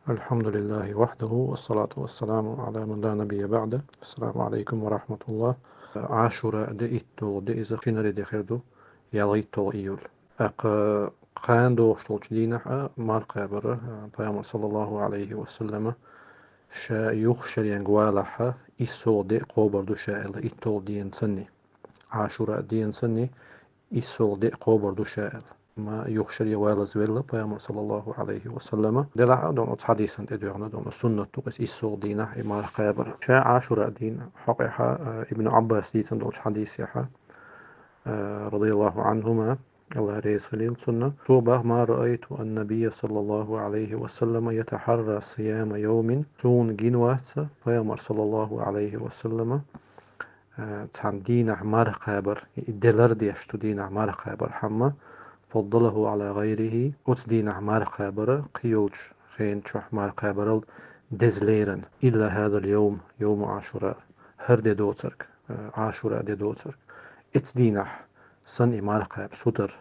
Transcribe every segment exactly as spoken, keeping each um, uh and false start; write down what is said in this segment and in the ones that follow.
الحمد لله وحده والصلاة والسلام على من لا نبي بعده. السلام عليكم ورحمة الله. Ӏашура де иттолгӀа де, иза шинари де хир ду, ялхиттолгӀа июль. ТӀаккха кхана догӀуш долчу дийнахь а марха кхабар, а, Пайхамар, саллаллаху Ӏалайхи ва саллама, ша юха шаренга валахь а, иссолгӀа де кхобур ду ша аьлла, иттолгӀа дена санна. Ӏашура дена санна, иссолгӀа де кхобур ду ша аьлла. Амма юха шаре валаза велла Пайхамар, саллаллаху Ӏалайхи ва саллама. Делахь а, дона оцу хьадисан тӀедоьгӀна, дона суннат ду-кх иза иссолгӀа дийнахь и марха кхабар. Ша Ӏашура дийнан хьокъехь а, Ибн Ӏаббаса дийцина долчу хьадисехь а, а, радияллаху Ӏанхума, Аллах реза хилийла цунна. Цо баха: «ما رأيت النبي صلى الله عليه وسلم يتحرى صيام يوم». Суна гина вац Пайхамар, саллаллаху Ӏалайхи ва саллама, а, цхьана дийнахь марха кхабар, и де лардеш цу дийнахь марха кхабар хӀама, «فضله على غيره», оцу дийнахь марха кхабар кхин йолчу хенан чохь марха кхабарал деза лерина, «إلا هذا اليوم، يوم عاشوراء», хӀара де доцург, а, Ӏашура де доцург. Эцу дийнахь санна и марха кхаба сутара,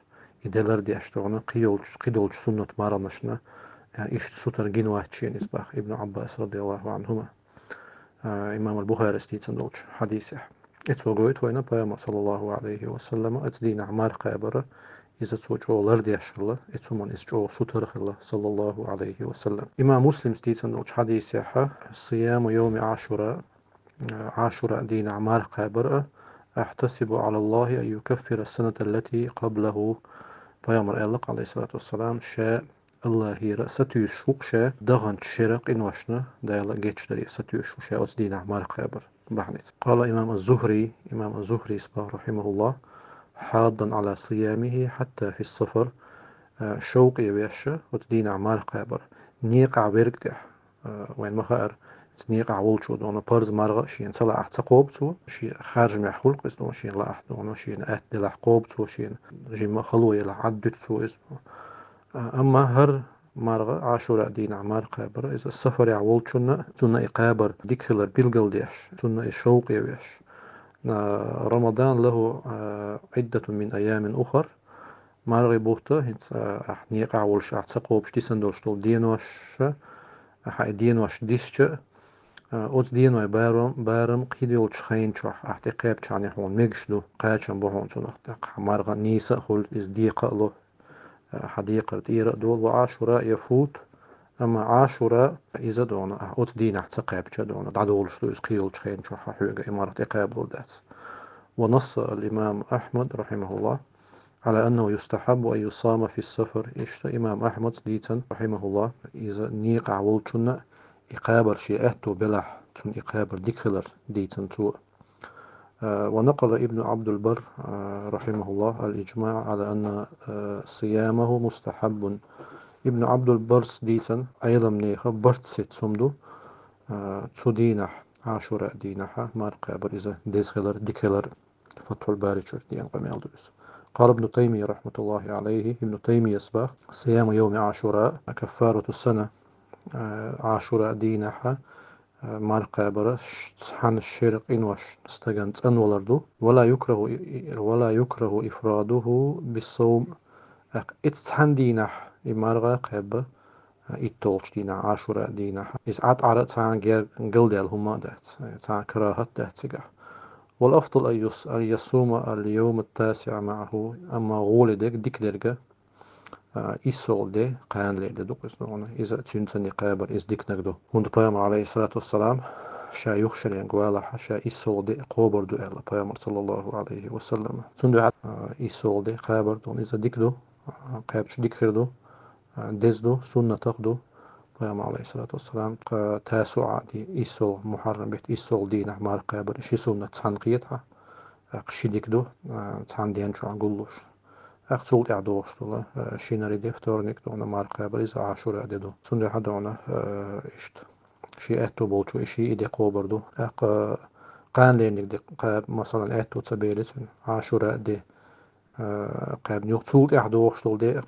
и де лардеш дона кхин йолчу, кхидолчу суннат марханашна, а, иштта сутара гина вац шена иза баха Ибн Ӏаббаса, радияллаху Ӏанхума. А, имам аль-Бухарис дийцина долчу хьадисехь. И цо гойту вайна Пайхамар, саллаллаху Ӏалайхи ва саллама, оцу дийнахь марха кхабар, иза цо чӀогӀа лардеш хилла, и цу хӀуманна иза чӀогӀа сутара хилла, саллаллаху Ӏалайхи ва саллам. Имам Муслимс дийцина долчу хьадисехь а: «صيام يوم عاشوراء», а, Ӏашура дийнахь марха кхабар а, «أحتسب على الله أن يكفر السنة التي قبله». Пайхамар аьлла-кх, Ӏалайхиссалату вассалам, ша Аллахьера сатуьйсуш ву-кх ша, даханчу шеран къиношна Дала гечдаре сатуьйсуш ву ша оцу дийнахь марха кхабар бахьаница. قال الإمام الزهري, имам аз-Зухрис боху, рахьимахуллах: «حاضا على صيامه حتى في السفر». А, шовкъе веш оцу дийнахь марха кхабар, некъахь верг тӀехь, а, вайн ма хаьара, иза некъахь волчо дона парз марха а шена ца лаахь ца кхобу цо, шен харжамехь хуьлу-кх иза дона, шена лаахь дона, шена атта делахь кхобу цо, шена жимма а хало елахь Ӏаддуьту цо иза. А, амма хӀара марха, Ӏашура дийнахь марха кхабар, иза сафарехь волчунна, цунна и кхабар дика хилар билгалдеш, цунна и шовкъе веш. А, «رمضان له، а، عدة من أيام أخر». Мархий бутт, хӀинца, а, ахь некъахь волуш, ахь ца кхобуш дисина долуш долу денош, ахьа и денош дисча, а, оцу денойн барам, барам кхин йолчу хенан чохь ахь тӀекхаьбчахьана хьуна мегаш ду, кхачам бу хьуна цунах, тӀаккха марха нийса а хуьлу, иза декха а ло, а, хьан декхар тӀера а долу. «وعاشوراء يفوت», амма Ӏашура иза дона, ахь оцу дийнахь ца кхаьбча дона, дӀадолуш ду иза кхин йолчу хенан чохь хьоьга и марха тӀекхабалур дац. «ونص الإمام أحمد رحمه الله على أنه يستحب أن يصام في السفر». Иштта имам Ахьмадс дийцина, рахьимахуллах, иза некъахь волчунна и кхабар шен аьтто белахь, цунна и кхабар дика хилар дийцина цо. А, «ونقل ابن عبد البر، а, رحمه الله الإجماع على أن، а, صيامه مستحب». Ибн Ӏабдул-Баррс дийцина, Ӏеламнехан барт сецна хӀума ду, а, цу дийнахь, Ӏашура дийнахь, марха кхабар иза деза хилар, дика хилар. Фатхьул-Бари чуьра деана къамел ду иза. «قال ابن تيمية رحمة الله عليه», Ибн Таймияс боху: «صيام يوم عاشوراء كفارة السنة». А, Ӏашура дийнахь, а, марха кхабар ш-, цхьана шеран къинош стагана цӀанвалар ду. «ولا يكره، ولا يكره إفراده بالصوم». ТӀаккха и цхьана дийнахь и марха кхаба, иттолгӀачу дийнахь, Ӏашура дийнахь. Иза Ӏад-Ӏара цхьана гер-, галдаьлла хӀума а дац, цхьана карахӀат а дац цигахь. «والأفضل أن يص-، أن يصوم اليوم التاسع معه». Амма гӀоле дерг, дика дерг, а, иссолгӀа де, кханалеран де ду-кх иза дона. Иза цуьнца и кхабар, иза диканиг ду. ХӀунда Пайхамар, Ӏалайхиссалату вассалам, ша юха шаренга валахь а, ша иссолгӀа де кхобур ду аьлла Пайхамар, саллаллаху Ӏалайхи ва саллам. Цундела, а, иссолгӀа де кхабар дона, иза дика ду, а, кхаьбча дика хир ду. А, деза ду, суннатах ду. Пайхамар, Ӏалайхиссалату вассалам, кха-, Тасуъа де, иссолгӀа, Мухьаррам бетта иссолгӀа дийнахь марха кхабар, ши суннат цхьаьна кхетахь, тӀаккха ши дика ду, а, цхьана ден чохь гуллуш. ТӀаккха цул тӀаьхьа догӀуш долу, а, шинари де, вторник дона марха кхабар, иза Ӏашура де ду. Цундела дона, а, иштта, шен аьтто болчо и ши и де кхобур ду. ТӀаккха кханалерниг де кхаба, масалан, аьтто ца бели цуьнан, Ӏашура де, а, кхаьбна юха цул тӀаьхьа догӀуш долу де,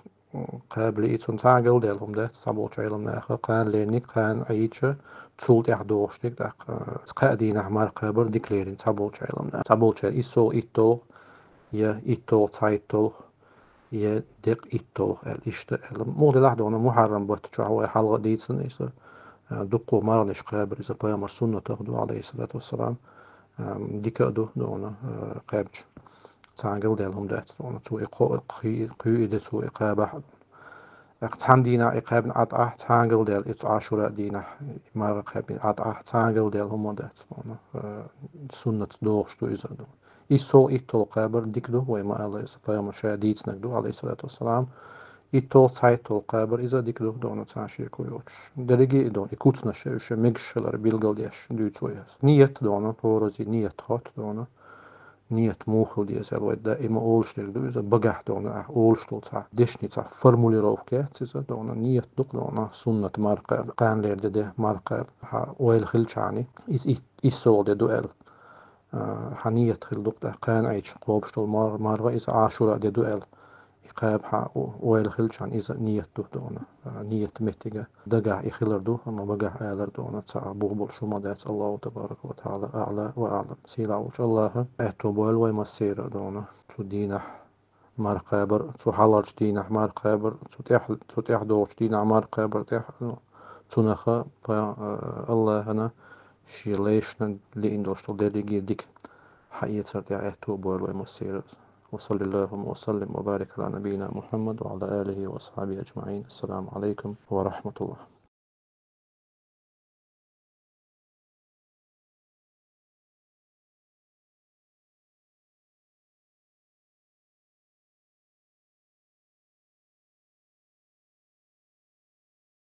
кхаба лиъча цунна цхьа а галдаьлла хӀума дац, цхьаболчу Ӏеламнаха кханалерниг, кхана Ӏийча цул тӀаьхьа догӀушниг, тӀаккха, а, кхаа дийнахь марха кхабар дика лерина цхьаболчу Ӏеламнаха. Цхьаболчара иссолгӀа, иттолгӀа, я иттолгӀа, цхьайттолгӀа, е декъ иттолгӀа аьлла, иштта аьлла. Муха делахь а дона мухьаррам бутт чохь вай хьалха дийцина иза, а, дуккха марханаш кхабар иза пайхамар суннатах ду, алейхиссалату вассалам. А, дика а ду дона, а, кхаьбча. Цхьана гал даьлла хӀума дац дона. Цо и кхо-, кхи-, кхуьу и де цо и кхабахь. Цхьана дийнахь и кхаьбна Ӏа тӀехь, цхьана гал даьлла и цу Ӏашура дийнахь, и марха кхаьбна Ӏа тӀехь, цхьана гал даьлла хӀума дац дона. А, суннатца догӀуш ду иза дона. ИссолгӀа иттолгӀа кхабар дика ду, вай ма-аллара, иза пайхамар ша дийцинарг ду, алейхиссалату вассалам. ИттолгӀа, цхьайттолгӀа кхабар иза дика ду, дона цхьана шеко йоцуш. Дерриге а дона, и куцнаш а уьш мегаш хилар билгалдеш дуьйцу вай иза. Ният дона, хӀоразий ният хотту дона. Ният муха хила деза аьлла вай даима олуш дерг ду иза, багахь дона ахь олуш долу цхьа дешнийн цхьа формулировка яц иза дона, ният ду-кх дона, суннат марха кхаба, кханалера де де марха кхаба, хьан ойла хилчахьана, иза ит-, иссолгӀа де ду аьлла. А, хьан ният хила ду-кх тӀаккха кхана Ӏийча кхобуш долу мар-, марха иза Ӏашура де ду аьлла. И кхаба хьан о-, ойла хилчахьана иза ният ду дона. А, ният меттига дагахь и хилар ду, амма багахь алар дона, цхьа а бух болуш хӀума дац, Аллаху табарака ва таӀала аӀла ва аӀлам. Сийлахь волчу Аллаха аьтто бойла вай массеран а дона. Цу дийнахь марха кхабар, цу хьалхарчу дийнахь марха кхабар, цу тӀехь, цу тӀехь долчу дийнахь марха кхабар тӀехь, ну, цунах а, па-, а, Аллахана шен лайшна лиъна долуш долу дерриге а дика хьаэцар тӀехь аьтто бойла вай массеран а. وصل اللهم وسلم وبارك على نبينا محمد وعلى آله وأصحابه أجمعين. السلام عليكم ورحمة الله.